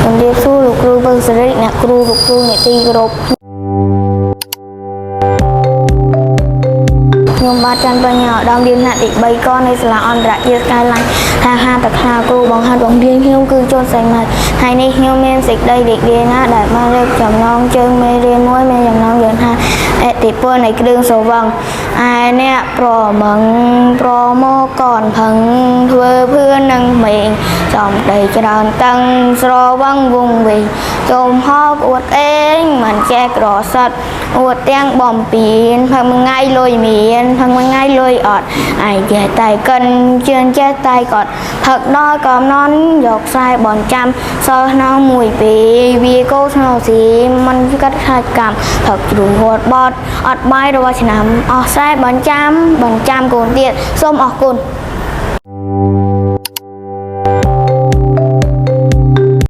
ជំរាបសួរលោកគ្រូពឹងសេរីអ្នកគ្រូលោកគ្រូអ្នកទីគោរពខ្ញុំបាទច័ន្ទបញ្ញាឧត្តមរៀនថ្នាក់ទី3កនៃសាលាអន្តរជាតិ Skyline ថាហាតខ្លាគ្រូបង្ហាត់បង្រៀនខ្ញុំគឺជួនសៃម៉ាត់ថ្ងៃនេះខ្ញុំមានសេចក្តីរីករាយណាស់ដែលបានលើកចំណងជើងមេរៀនមួយមានចំណងជើងថាអតិពលនៃគ្រឿងស្រវឹងឯអ្នកប្រមឹងប្រមកនផឹងធ្វើភឿននឹងមេងចំដីច្រើនតឹងស្រវឹងវងវិញចំហកអួតអេងមិនចេះក្រសត់អួតទាំងបំពេញផឹងមួយថ្ងៃលុយមានផឹងមួយថ្ងៃលុយអត់ឯងចេះតែកិនជឿនចេះតែកត់ផឹកដល់កំណន់យកខ្សែបនចាំសល់ស្នោមួយពីវាគោស្នោស៊ីមិនកាត់ខាច់កម្មផឹកជ្រុំហត់បត់អត់បាយរបស់ឆ្នាំអស់ខ្សែបញ្ចាំបញ្ចាំកូនទៀតសូមអរគុណ។